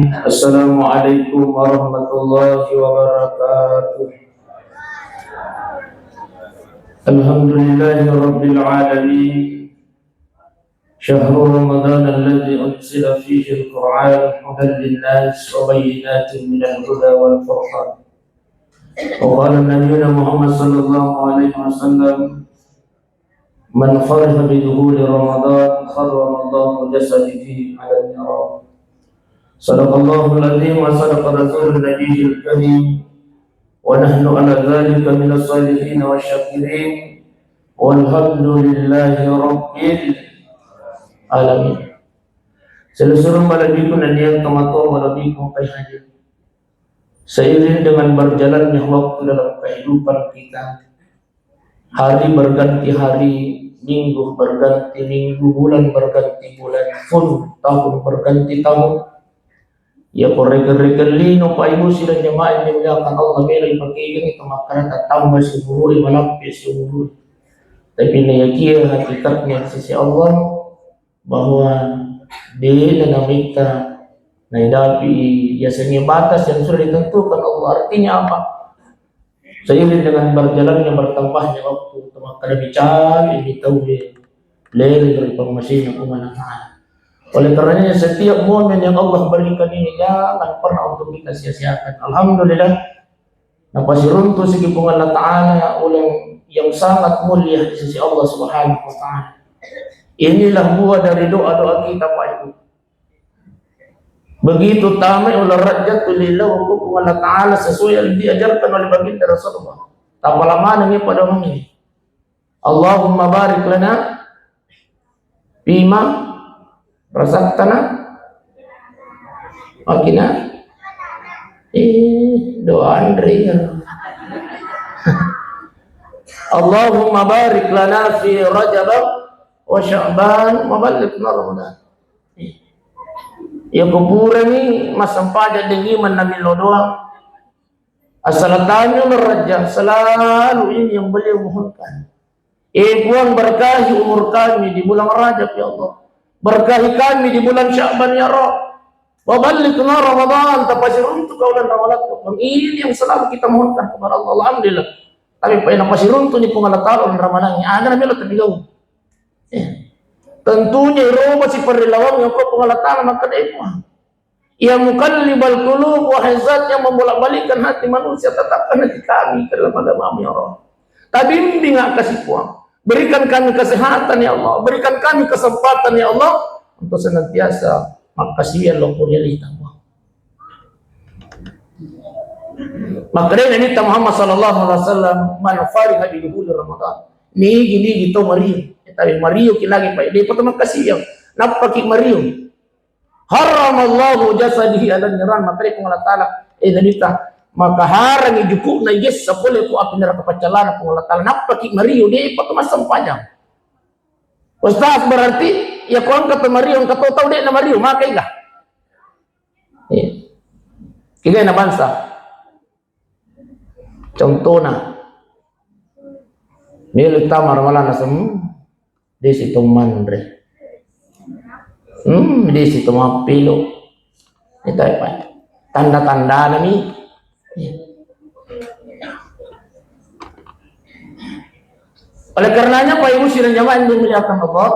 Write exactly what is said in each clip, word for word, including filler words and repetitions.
السلام عليكم ورحمة الله وبركاته. الحمد لله رب العالمين. شهر رمضان الذي أنزل فيه القرآن هدى للناس وبينات من الهدى والفرقان. وقال نبينا محمد صلى الله عليه وسلم: من فرح بدخول رمضان حرم الله جسده على النيران. صدق الله العظيم وصدق رسول النبي الكريم، ونحن على ذلك من الصالحين والشاكرين، والحمد لله رب العالمين. Selessureng malebbiku nennia tomatoa malebbiku engkae hadir. Seiring dengan berjalannya waktu dalam kehidupan kita, hari berganti hari, minggu berganti minggu, bulan berganti bulan, pun tahun berganti tahun. Iya ko rekel-rekel lino, Pak Ibu sidang jamaah yang dimuliakan Allah, melo ipakegengi to makkadata tambah siumurui, malampe siumurui. Tapi naiyakia hakikatnya di sisi Allah, bahwa de'na namitta naidapi yasengnge batas yang sudah ditentukan Allah. Artinya apa? Seiring dengan berjalannya, bertambahnya waktu, temakkada bicara ini tahu lele dari pemmasina Puang Allah Ta'ala. Oleh karenanya, setiap momen yang Allah berikan ini jangan pernah untuk kita sia-siakan. Alhamdulillah, napasiruntu sigi Puang Allah Ta'ala uleng yang sangat mulia di sisi Allah Subhanahu wa Ta'ala. Inilah buah dari doa-doa kita, Pak Ibu. Begitu tamai uleng Rajab, tulillah Puang Allah Ta'ala sesuai yang diajarkan oleh baginda Rasulullah. Tapala maneng ya pada ini. Allahumma barik lana fima razaqtana. Makina. Eh, doa Andre ya. Allahumma barik lana fi Rajab wa Sya'ban wa ballighna Ramadan. Ya kupurani massempajang dengan iman nami lo doang. Asal tanya Rajab, selalu ini yang beliau mohonkan. Eh Puang, berkahi umur kami di bulan Rajab, ya Allah. Berkahi kami di bulan Sya'ban, ya Rabb. Wa ballighna Ramadan, tapasiruntu kaulan Ramadan. Ini yang selalu kita mohonkan kepada Allah. Alhamdulillah. Tapi pada napasiruntu ni Puang Allah Ta'ala uleng Ramadan, ada nami lo tapi kau. Eh. Tentunya roba si perlawan yang kau Puang Allah Ta'ala maka dai Puang. Ya muqallibal qulub, wahai Zat yang membolak-balikkan hati manusia, tetapkan hati kami ke dalam agamamu, ya Rabb. Tabimbing kasih Puang. Berikan kami kesehatan, ya Allah. Berikan kami kesempatan, ya Allah, untuk senantiasa makkasiwiang loppo ri alita, Puang. Makkedai Nabitta Muhammad sallallahu alaihi wasallam, "Man fariha bi dukhuli Ramadan." Nigi-nigi to mario. Tapi mario ki lagi, Pak. Dia pertama kasih ya. Nappa ki mario. Harramallahu jasadihi ala niran, maka Puang Allah Ta'ala, eh, Nabitta, maka harangi juku'na igessa pole ko api neraka paccallana Puang Allah Ta'ala. Nappa ki mario, de'pa to massempajang. Ustaz, berarti ya ko engka to mario, engka to tau de'na mario, maka iga. Iya. Iga na bangsa. Contona, melo tama Ramalang naseng, desi to manre. Hmm, desi to mappelo. Itu apa? Tanda-tandana mi. Oleh karenanya, Pak Ibu sidang jamaah yang dimuliakan Allah,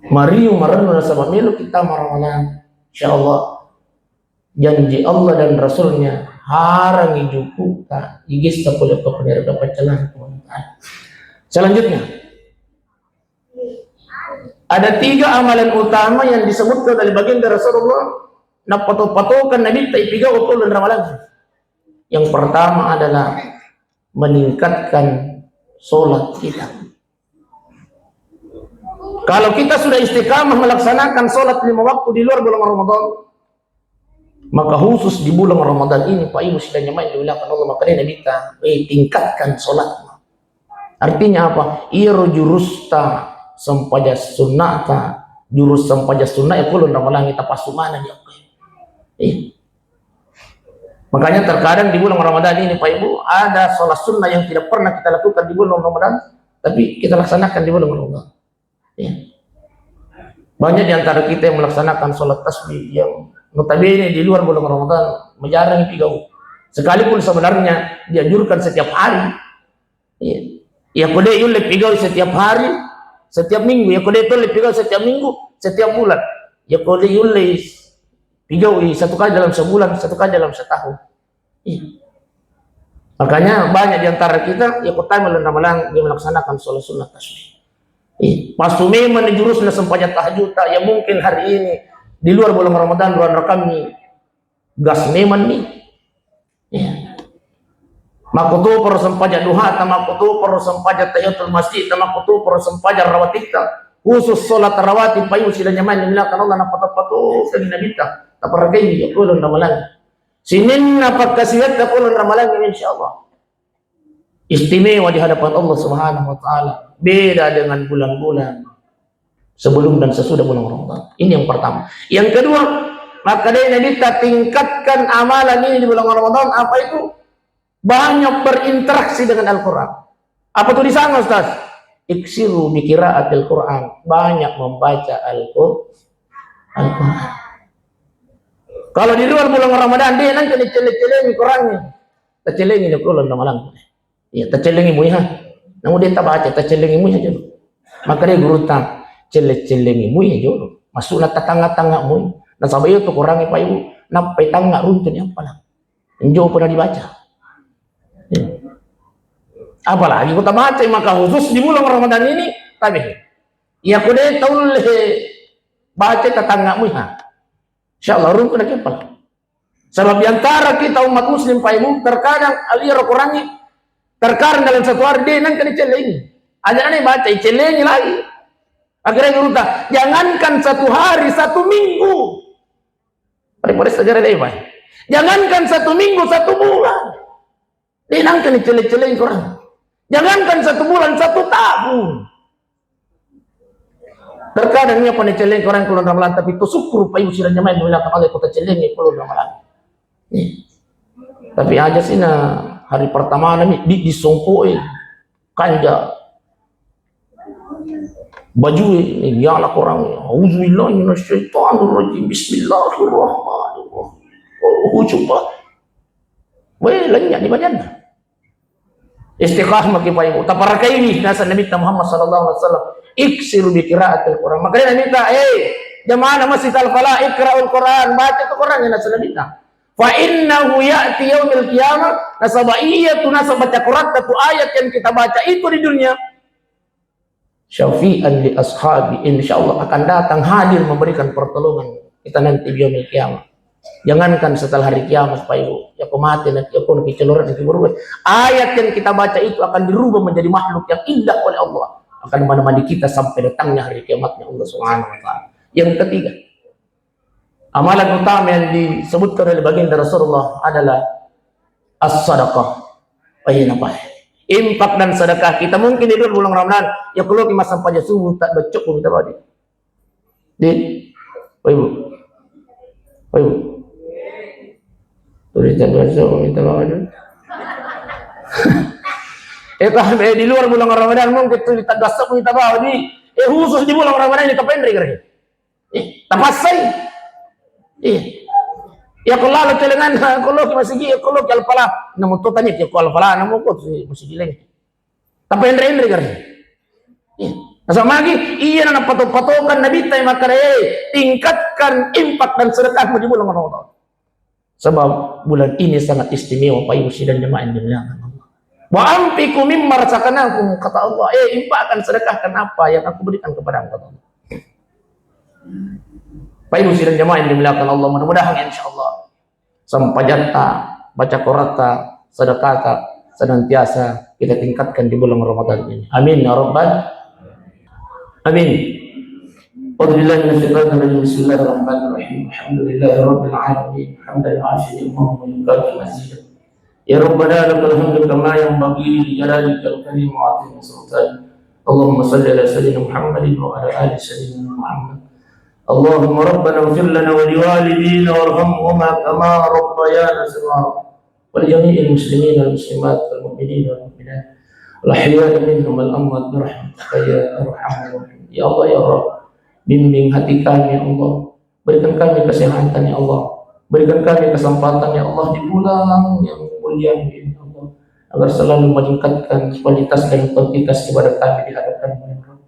mario marennu nasaba melo kita Ramalang. Insya Allah, janji Allah dan Rasulnya, harangi juku'ta igessa pole ko api neraka paccallana. Selanjutnya, ada tiga amalan utama yang disebutkan oleh baginda Rasulullah, napato-patokan Nabitta ipigau ko uleng Ramalang. Yang pertama adalah meningkatkan sholat kita. Kalau kita sudah istiqamah melaksanakan sholat lima waktu di luar bulan Ramadan, maka khusus di bulan Ramadan ini, Pak Ibu sidang jamaah yang dimuliakan Allah, maka dia Nabitta, eh, tingkatkan sholatmu. Artinya apa? Iyaro jurusta sempajang sunnata, jurus sempajang sunnah ya ko uleng Ramalang tapassu maneng ya. Iya. Makanya terkadang di bulan Ramadan ini, Pak Ibu, ada sholat sunnah yang tidak pernah kita lakukan di bulan Ramadan, tapi kita laksanakan di bulan Ramadan. Ya. Banyak di antara kita yang melaksanakan sholat tasbih yang notabene di luar bulan Ramadan, jarang pigau. Sekalipun sebenarnya dianjurkan setiap hari. Iya. Iya, ko de yulle pigau setiap hari, setiap minggu. Iya, ko de tolle pigau setiap minggu, setiap bulan. Iya, ko de yulle pigau satu kali dalam sebulan, satu kali dalam setahun. Iya. Makanya banyak di antara kita, ya, ko tae bulan Ramadan, dia melaksanakan sholat sunnah tasbih. Iya. Pas tu memang jurusnya sempajang tahajud, tak, ya, mungkin hari ini di luar bulan Ramadan, bulan rekam ni, gas memang ni. Iya. Makkutoparo sempajang duha ta, makkutoparo sempajang tahiyatul masjid ta, makkutoparo sempajang rawatib ta. Khusus sholat rawatib, payu sidang jamaah yang dimuliakan Allah, napato-pato Nabi ta. Tapargai ya, ko bulan Ramadan. Sininna pakkasiwiatta ko bulan Ramadan, insya Allah. Istimewa di hadapan Allah Subhanahu wa Ta'ala. Beda dengan bulan-bulan sebelum dan sesudah bulan Ramadan. Ini yang pertama. Yang kedua, maka dari Nabi ta tingkatkan amalan ini di bulan Ramadan, apa itu? Banyak berinteraksi dengan Al-Quran. Apa tuh di sana, Ustaz? Iksiru bi qiraatil Quran. Banyak membaca Al-Qur-, Al-Quran. Kalau di luar bulan Ramadan, de nangka ni celle-celle Quran ni. Tacellengi ni ko bulan Ramadan. Iya, tacellengi mui ha. Namu de tabaca, tacellengi mui ha jolo. Maka de guru ta, celle-cellengi mui ha jolo. Masukna tatanga-tanga mui. Nasaba iya tu Quran, Pak Ibu, nappai tanga runtu ni apalang. Injo pernah dibaca. Iya. Apalagi ko tabaca, maka khusus di bulan Ramadan ini, tabe. Iya, ko de taulle baca tatanga mui ha. Insya Allah, runtu na kepala. Sebab di antara kita umat muslim, Pak Ibu, terkadang aliro Quran ni, terkadang dalam satu hari de nangka ni cellengi. Aja ni baca, cellengi lagi. Akhirnya guru ta, jangankan satu hari, satu minggu. Pare-pare segera deh, Pak. Jangankan satu minggu, satu bulan. De nangka ni celle-celle Quran. Jangankan satu bulan, satu tahun. Terkadang iya pone celle Quran ko bulan Ramadan, tapi to syukur, Pak Ibu sidang jamaah yang dimuliakan Allah, ko tacellengi ko bulan Ramadan. Iya. Tapi aja sih na hari pertama nami di, disongko e kanja baju e, ini nyala Quran. Auzubillahi minasyaitonirrajim. Bismillahirrahmanirrahim. Oh, coba. Weh, lenyap di badanna. Istiqamah ki, Pak Ibu. Taparakaiwi nasa Nabi ta Muhammad sallallahu alaihi wasallam. Iksiru bi qiraatil Quran. Makanya Nabi ta, eh, jamaah Masjid Al-Falah, iqra'ul Quran. Baca tu Quran, nasa Nabi ta. Fa innahu ya'ti yaumil qiyamah. Nasaba iya tu nasa baca Quran, tu ayat yang kita baca itu di dunia. Syafi'an li ashabi, insya Allah akan datang hadir memberikan pertolongan kita nanti di yaumil qiyamah. Jangankan setelah hari kiamat, Pak Ibu, ya ko mati nanti, ya ko nanti celorot nanti berubah. Ayat yang kita baca itu akan dirubah menjadi makhluk yang indah oleh Allah, akan menemani kita sampai datangnya hari kiamatnya Allah Subhanahu wa Ta'ala. Yang ketiga, amalan utama yang disebutkan oleh baginda Rasulullah adalah as-sadaqah. Oh iya, napa? Infak dan sedekah. Kita mungkin di luar bulan Ramadan, ya kalau kita masang pajak subuh, tak docok pun kita badi. Di, Pak Ibu. Pak Ibu. Tulis jadwal, so, minta maaf dulu. Eh, tapi di luar bulan Ramadan mungkin tulis tanggal sepuluh minta maaf di. Eh, khusus di bulan Ramadan ini, kapan, Ri? Eh, tapassai. Iya. Ya, ko lalo celengan, ko loki masigi, ya, ko loki Al-Falah. Namu to tanya, ya, ko Al-Falah, namu ko si masigi lain. Tapi enre-enre kare. Iya. Nasaba magi, iya na napato-patokan Nabi ta makkeda, eh, tingkatkan infak dan sedekahmu di bulan Ramadan. Sebab bulan ini sangat istimewa, Pak Ibu sidang jemaah yang dimuliakan Allah. Wa anfiqu mimma razaqnakum, kata Allah, eh, infakkan, sedekahkan apa yang aku berikan kepada engkau, kata Allah. Pak Ibu sidang jemaah yang dimuliakan Allah, mudah-mudahan insya Allah sempajatta, baca Quranta, sedekata senantiasa kita tingkatkan di bulan Ramadan ini. Amin ya rabbal amin. أعوذ بالله من الشيطان الرجيم. بسم الله الرحمن الرحيم. الحمد لله رب العالمين. حمدا يوافي نعمه ويكافئ مزيده. يا ربنا لك الحمد كما ينبغي لجلالك الكريم وعظيم سلطانك. اللهم صل على سيدنا محمد وعلى آل سيدنا محمد. اللهم ربنا اغفر لنا ولوالدينا وارحمهما كما ربيانا صغارا. ولجميع المسلمين والمسلمات والمؤمنين والمؤمنات الأحياء منهم والأموات برحمتك يا أرحم الراحمين. Ya Allah, ya Rabb, Bimbing hati kami, ya Allah. Berikan kami kesehatan, ya Allah. Berikan kami kesempatan, ya Allah, di bulan yang mulia ini, ya Allah, agar selalu meningkatkan kualitas dan kuantitas ibadah kami di hadapan-Mu, ya Rabb.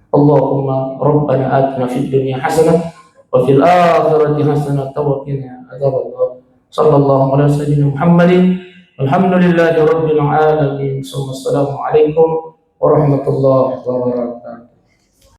Allahumma rabbana atina fid dunya hasanah wa fil akhirati hasanah wa qina adzabannar. Sallallahu ala sayyidina Muhammadin. Alhamdulillahi rabbil alamin. Summa assalamu alaikum warahmatullahi wabarakatuh.